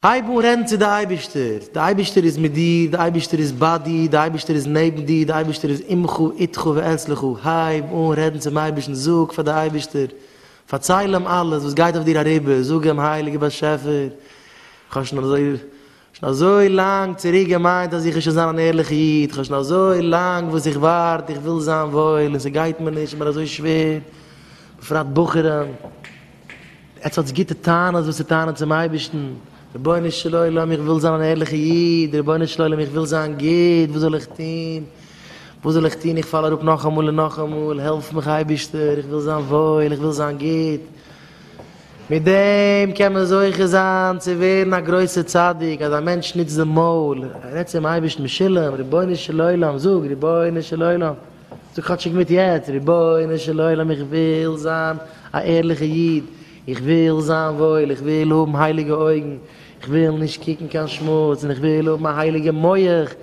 הייב אן רעדן צו די אייבערשטער, די אייבערשטער איז מיט דיר, די אייבערשטער איז ביי דיר, די אייבערשטער איז נעבן דיר, די אייבערשטער איז עמך איתך ואצלך, הייב אן רעדן צום אייבערשטן, זאג פאר די אייבערשטער, פארצייל אים אלעס וואס גייט אויף דיר אריבער, זאג אים, הייליגער באשעפער, איך האב שוין אזוי שוין אזוי לאנג צוריק געמיינט אז איך וועל שוין זיין אן ערליכע איד, איך האב שוין אזוי לאנג וואס איך ווארט, איך וויל זיין וואויל און ס'גייט מיר נישט, ס'איז מיר אזוי שווער, בפרט בחורים. עטס האטס גוטע טענות וואס צו טענה'ן צום אייבערשטן, רבונו של עולם איך וויל זיין אן ערליכע איד, רבונו של עולם איך וויל זיין גוט, וואס זאל איך טון, וואס זאל איך טון, איך פאל אראפ נאכאמאל און נאכאמאל, העלף מיך אייבערשטער, איך וויל זיין וואויל, איך וויל זיין גוט. מיט דעם קען מען זוכה זיין צו ווערן א גרויסער צדיק, אז א מענטש נוצט די מויל, ער רעדט צום אייבערשטן משולם, רבונו של עולם, זאג, רבונו של עולם, זאג כאטשיג מיט יעצט, רבונו של עולם איך וויל זיין א ערליכע איד, איך וויל זיין וואויל, איך וויל האבן הייליגע אויגן, איך וויל נישט קוקן קיין שמוץ, און איך וויל האבן א הייליגע מח.